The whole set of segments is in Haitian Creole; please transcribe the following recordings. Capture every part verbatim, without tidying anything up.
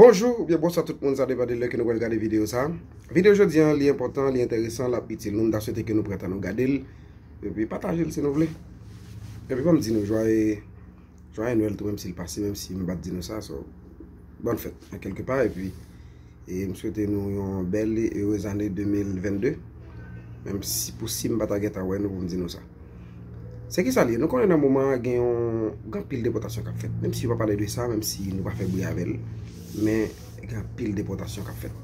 Bonjou oubyen bonswa tout moun, sa depann de lè ke nou pral gade videyo sa. Videyo jodi an, li enpòtan, li enteresan, l ap itil nou. M ta swete ke nou pran tan nou gade l. Epi pataje l si nou vle. Epi ban m di nou jwaye, jwaye Nwèl tou, menm si l pase, menm si m pa t di nou sa. So, bòn fèt, an kèlke pa. Epi, e m swete nou yon bèl e erez ane de mil vennde. Menm si pou si m pa ta gentan wè nou pou m di nou sa. Se ki sa l ye? Nou konnen nan moman an gen yon, gen anpil depòtasyon k ap fèt. Menm si yo pa pale de sa, menm si nou pa fè bri avè l, men gen anpil depòtasyon k ap fèt.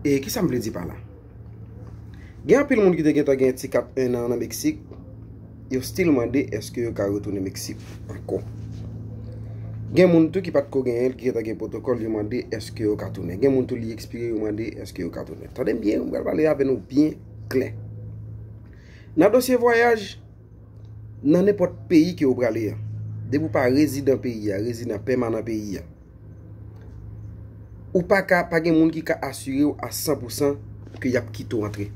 E ki sa m vle di pa la? Gen anpil moun ki te gentan gen ti kat en an nan Meksik, yo still mande èske yo ka retounen Meksik ankò. Gen moun tou ki pa t ko genyen l, ki gentan gen pwotokòl, yo mande èske yo ka tounen. Gen moun tou li ekspire, yo mande èske yo ka tounen. Tande m byen, m pral pale avè nou byen klè. Nan dosye vwayaj, nan nenpòt peyi ke w prale a, depi w pa rezidan peyi a, rezidan pèmanan peyi a, ou pa ka, pa gen moun ki ka asire w a san pou san ke y ap kite w antre.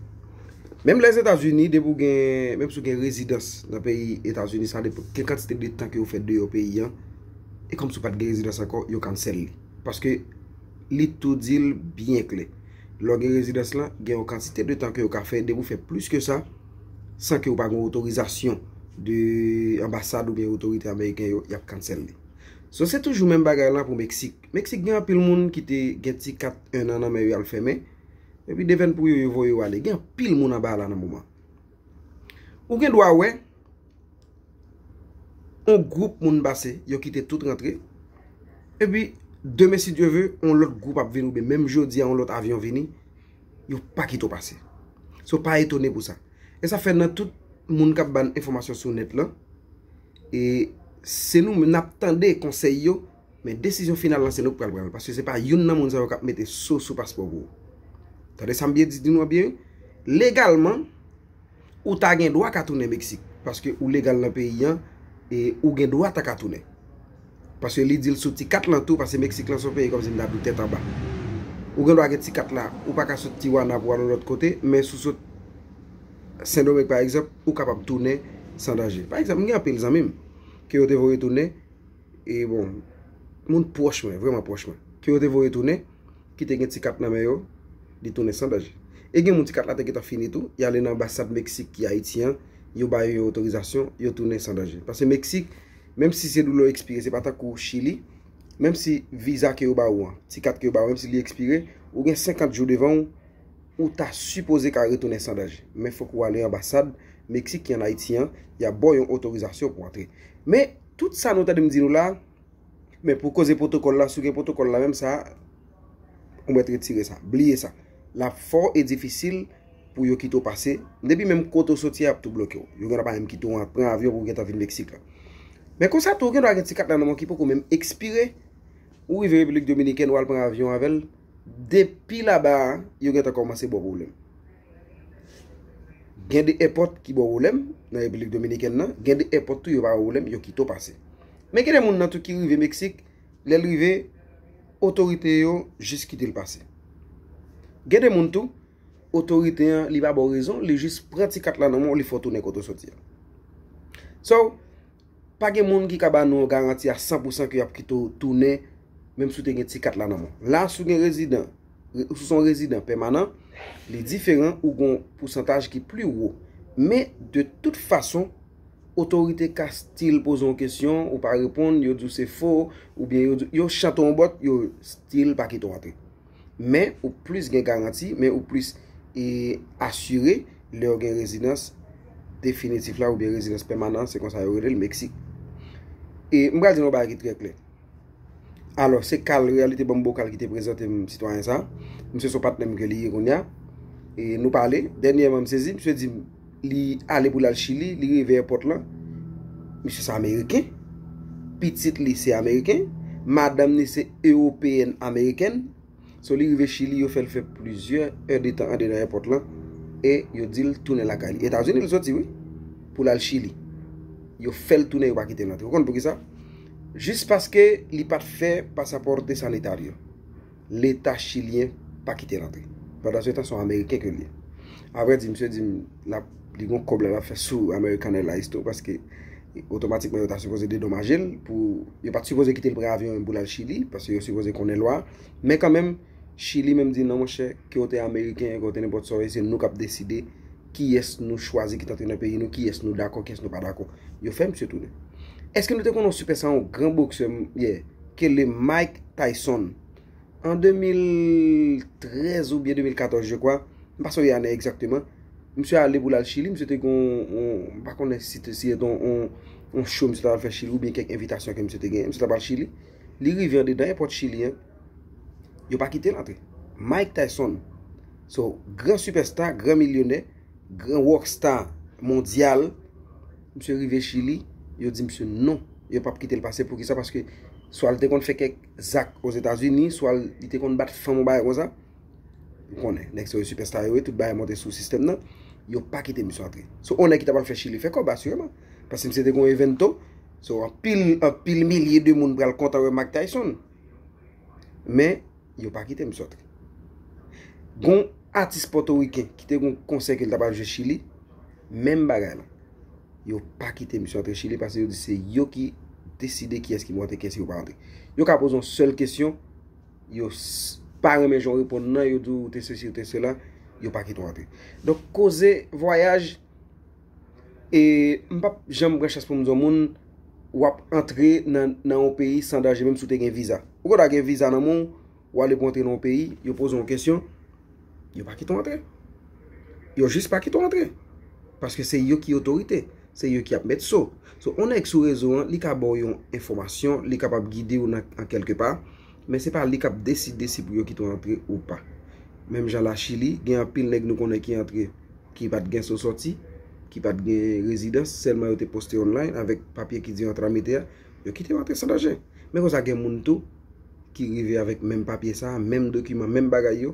Menm Lèzetazini, depi w gen, menm si w gen rezidans nan peyi Etazini, sa depann gen kantite de tan ke w fè deyò peyi an, e kòmsi w pa t gen rezidans ankò, yo cancel li. Paske li tou di l byen klè. Lè w gen rezidans lan, gen yon kantite de tan ke yo ka fè, depi w fè plis ke sa, san ke w pa gen otorizasyon de anbasad oubyen otorite ameriken yo, y ap cancel li. So, se toujou menm bagay lan pou Meksik. Meksik gen anpil moun ki te gen ti kat en an nan men yo al fèmen, epi devèn pou yo, yo voye yo ale. Gen anpil moun anba la nan moman. Ou gen dwa wè, yon gwoup moun pase, yo kite tout rantre. Epi, demen, si Dye ve, yon lòt gwoup ap vini, oubyen menm jodi a, yon lòt avyon vini, yo pa kite w pase. So, pa etone pou sa. E sa fè nan tout moun k ap ban enfòmasyon sou nèt lan, e se nou menm n ap tande konsèy yo, men desizyon final lan se nou k pral pran l, paske se pa youn nan moun sa yo k ap mete so sou paspò pou ou. Tande sa m byen di, di nou an byen, wi. Legalman, ou ta gen dwa ka tounen Meksik, paske ou legal nan peyi an, e ou gen dwa ta ka tounen. Paske li di l sou ti kat lan tou, paske Meksik lan se yon peyi kòmsi m ta di w tèt anba. Ou gen dwa gen ti kat la, ou pa ka sot Tijuana pou al yon lòt kote, men si w sot Sendomeng pa egzanp, ou kapab tounen san danje. Pa egzanp, m gen anpil zanmi m ke yo te voye tounen, e bon, moun pwòch mwen, vrèman pwòch mwen, ke yo te voye tounen, ki te gen ti kat nan men yo, li tounen san danje. E gen moun ti kat la te gentan fini tou, y ale nan anbasad Meksik ki Ayiti an, yo ba yo yon otorizasyon, yo tounen san danje. Paske Meksik, menm si se doulè w ekspire, se pa tankou Chili, menm si viza ke yo ba ou an, ti kat ke yo ba ou, menm si li ekspire, ou gen senkant jou devan w, ou ta sipoze ka retounen san danje. Men fòk ou ale anbasad Meksik ki ann Ayiti an, y ap ba w yon otorizasyon pou antre. Men, tout sa nou tande m di nou la, men pou koze pwotokòl la, si w gen pwotokòl la menm sa, ou mèt retire sa. Bliye sa. L ap fè w e difisil pou yo kite w pase. Depi menm kote w soti a, y ap tou bloke w. Yo gen dwa pa menm kite w an-, pran avyon pou w gentan vin Meksik la. Men konsa tou, ou gen dwa gen ti kat la nan men w ki poko menm ekspire. Ou rive Repiblik Dominikèn, w al pran avyon avè l. Depi laba a, yo gentan kòmanse ba w pwoblèm. Gen de èpòt ki ba w pwoblèm nan Repiblik Dominikèn nan, gen de èpòt tou yo pa ba w pwoblèm, yo kite w pase. Men gen de moun nan tou ki rive Meksik, lè l rive, otorite yo jis kite l pase. Gen de moun tou, otorite an, li pa ba w rezon, li jis pran ti kat la nan men w, li fè w tounen kote w soti a. So, pa gen moun ki ka ba nou yon garanti a san pou san ke y ap kite w tounen, menm si w te gen ti kat la nan men w. La, si w gen rezidan, re-, si w se yon rezidan pèmanan, li diferan, ou gen yon pousantaj ki pli wo. Men, de tout fason, otorite ka still poze w kesyon, ou pa reponn, yo di w se fo, oubyen yo di, yo chante yon bòt, yo still pa kite w antre. Men, ou plis gen garanti, men ou plis, e, asire lè w gen rezidans definitif la oubyen rezidans pèmanan, se konsa yo rele l, Meksik. E m pral di nou yon bagay ki trè klè. Alò, se Carl, Réalité Banm Bokal ki te prezante m sitwayen sa. Misye se yon patnè m ke li ye kounye a. E nou pale, dènyèman m sezi, misye di m li ale pou l al Chili, li rive èpòt lan. Misye se ameriken. Pitit li se ameriken. Madanm li se ewopeyèn amerikèn. So, li rive Chili, yo fè l fè plizyè èdtan andedan èpòt lan, e yo di l tounen lakay li. Etazini l soti, wi, pou l al Chili. Yo fè l tounen, yo pa kite l antre. Ou konn poukisa? Jis paske li pa t fè pasaporte sanitario. Leta chilyen pa kite l antre. Pandansetan, se yon ameriken ke l ye. Apre di, misye di m, l ap, li gon kòb la, l ap fè sou American Airlines tou, paske otomatikman yo ta sipoze dedomaje l, pou yo pa t sipoze kite l pran avyon menm pou l al Chili, paske yo sipoze konnen lwa. Men kanmenm, Chili menm di non, monchè, ke w te ameriken, ke w te nenpòt sa w ye, se nou k ap deside kiyès nou chwazi ki t antre nan peyi nou, kiyès nou dakò, kiyès nou pa dakò. Yo fè misye tounen. Èske nou te konn yon sipèsta, yon gran boksè, m- yeah, ke le Mike Tyson? An de mil trèz oubyen de mil katòz, je kwa, m pa sonje ane egzakteman, misye ale pou l al Chili, misye te gen yon, yon- m pa konnen si te si se te yon, yon, yon show misye t al fè Chili oubyen kèk envitasyon ke misye te genyen, misye t al Chili. Li rive andedan èpòt Chili an, yo pa kite l antre. Mike Tyson, so, gran sipèsta, gran milyonè, gran rockstar mondyal, misye rive Chili, yo di misye non, yo p ap kite l pase. Poukisa? Paske swa l te konn fè kèk zak Ozetazini, swa li te konn bat fanm, yon bagay konsa. Ou konnen, nèg sa yo sipèsta yo ye, tout bagay monte sou sistèm nan. Yo pa kite misye antre. So, yon nèg ki ta pral fè Chili fè kòb, asireman. Paske misye te gen yon evento, so, anpil, anpil milye de moun pral kontan wè Mike Tyson. Men, yo pa kite misye antre. Gon atis pòtoriken ki te gon konsè ke l ta pral jwe Chili, menm bagay la. Yo pa kite misye antre Chili, paske yo di se yo ki deside kiyès ki pou antre, kiyès ki pou pa antre. Yo ka poze yon sèl kesyon, yo s- pa renmen jan w reponn nan, yo di w ou te sesi, ou te sela, yo pa kite w antre. Donk, koze vwayaj, e m p ap janm pran chans pou m di yon moun, w ap antre nan, nan yon peyi san danje, menm si w te gen viza. Ou konn gen viza nan men w, w ale pou antre nan yon peyi, yo poze w yon kesyon, yo pa kite w antre. Yo jis pa kite w antre. Paske se yo ki otorite, se yo ki ap met so. So, yon nèg sou rezo an, li ka ba w yon enfòmasyon, li kapab gide w nan, an kèlke pa, men se pa li k ap deside si pou yo kite w antre ou pa. Menm jan la Chili, gen anpil nèg nou konnen ki antre, ki pa t gen so sòti, ki pa t gen rezidans, sèlman yo te poste online avèk papye ki di yo antre a, yo kite yo antre san danje. Men konsa gen moun tou ki rive avèk menm papye sa, menm dokiman, menm bagay yo,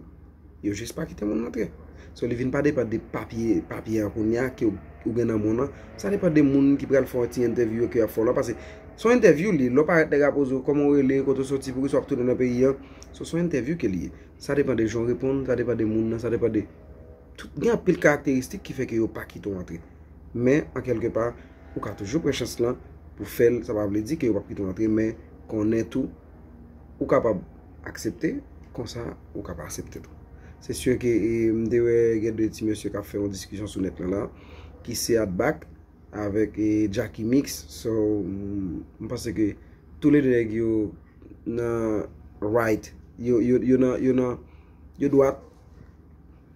yo jis pa kite moun antre. So, li vin pa depann de papye, papye an kounye a ke ou, ou gen nan men w lan. Sa depann de moun ki pral fè yon ti entèvyou ke y ap fè w lan. Paske se yon entèvyou li, lè w parèt nèg ap poze w kòman w rele, kote w soti, poukisa w ap tounen nan peyi an. So, se yon entèvyou ke li ye. Sa depann de jan w reponn, sa depann de moun nan, sa depann de tout, gen anpil karakteristik ki fè ke yo pa kite w antre. Men, an kèlke pa, ou ka toujou pran chans lan pou fè l, sa pa vle di ke yo p ap kite w antre, men konnen tou, ou kapab aksepte, konsa ou ka pa aksepte tou. Se si ke, e, m te wè gen de ti mesye k ap fè yon diskisyon sou nèt lan la, ki se Atback avèk, e, Jacky Mix. So, m, m panse ke toulede nèg yo nan right, yo, yo, yo nan, yo nan, yo dwat,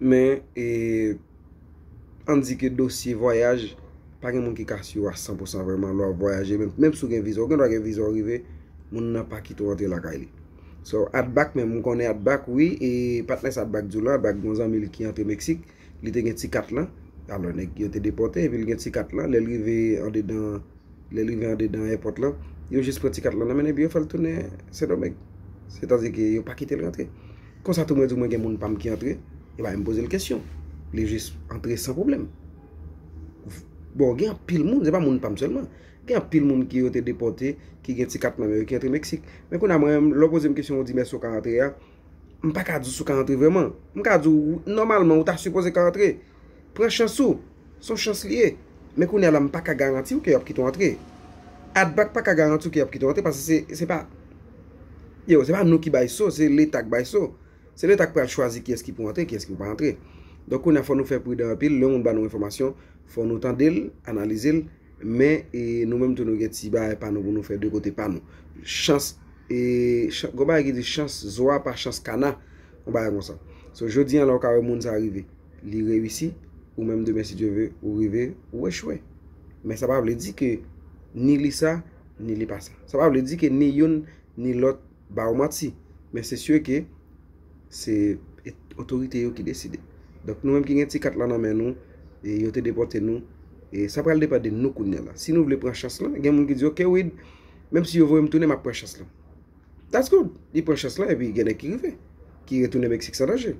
men, e, ann di ke dosye vwayaj, pa gen moun ki ka si a san pou san vrèman lè w ap vwayaje, menm, menm si w gen viza, ou gen dwa gen viza, w rive, moun nan pa kite w antre lakay li. So, Atback menm, m konnen Atback, wi, e patnè sa Atback di w la, Atback gen yon zanmi l ki antre Meksik, li te gen ti kat lan, alò nèg yo te depòte, epi l gen ti kat lan, lè l rive andedan, lè l rive andedan èpòt lan, yo jis pran ti kat lan nan men l, epi yo fè l tounen Sendomeng. Sètadi ke yo pa kite l rantre. Konsa tou mwen di w mwen gen moun pa m ki antre, e pa menm poze l kesyon. Li jis antre san pwoblèm. Bon, gen anpil moun, se pa moun pa m sèlman. Gen anpil moun ki yo te depòte, ki gen ti kat nan men yo, ki antre Meksik. Men kounye a mwen, lè w poze m kesyon, w di m èske w ka antre a, m pa ka di w si w ka antre vrèman. M ka di w, nòmalman, ou ta sipoze ka antre. Pran chans ou. Se yon chans li ye. Men kounye a la, m pa ka garanti w ke y ap kite w antre. Atback pa ka garanti w ke y ap kite w antre, paske se, se pa, yo, se pa nou ki bay so, se Leta k bay so. Se Leta k pral chwazi kiyès ki pou antre, kiyès ki pou pa antre. Donk, kounye a, fò nou fè pridan anpil. Lè yon moun ba nou enfòmasyon, fò nou tande l, analize l, men, e, nou menm tou, nou gen ti bagay pa nou pou nou fè de kote pa nou. Chans, e, chan- gon bagay ki di chans zwa pa chans kana, yon bagay konsa. So, jodi a, lè w ka wè moun sa rive, li reyisi, ou menm demen, si Dye ve, ou rive, ou echwe. Men sa pa vle di ke ni li sa, ni li pa sa. Sa pa vle di ke ni youn, ni lòt ba w manti. Men se si ke se et- otorite yo ki deside. Donk, nou menm ki gen ti kat la nan men nou, e yo te depòte nou, e sa pral depann de nou kounye a la. Si nou vle pran chans lan, gen moun ki di, "Ok, Wid, menm si yo voye m tounen, m ap pran chans lan." That's good. Li pran chans lan, epi gen nèg ki rive, ki retounen Meksik san danje.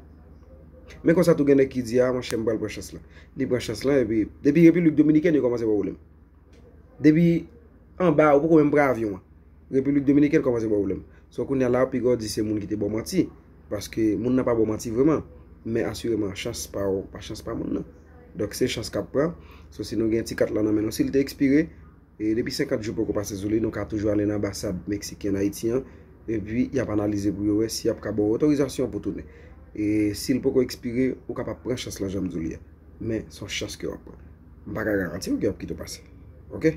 Men konsa tou gen nèg ki di, "A, monchè, m pral pran chans lan." Li pran chans lan, epi depi Repiblik Dominikèn, yo kòmanse ba w pwoblèm. Depi anba, ou poko menm pran avyon an. Repiblik Dominikèn kòmanse ba w pwoblèm. So, kounye a la, piga w di se moun ki te ba w manti. Paske moun nan pa ba w manti vrèman. Men asireman, chans pa w, pa chans pa moun nan. Donk, se chans k ap pran. So, si nou gen ti kat la nan men nou, si l te ekspire, E depi senkant jou poko pase sou li, nou ka toujou ale nan anbasad meksiken an Ayiti an, epi y ap analize pou yo wè si y ap ka ba w otorizasyon pou tounen. E si l poko ekspire, ou kapab pran chans lan, jan m di w li a. Men, se yon chans ke w ap pran. M pa ka garanti w ke y ap kite w pase. Oke?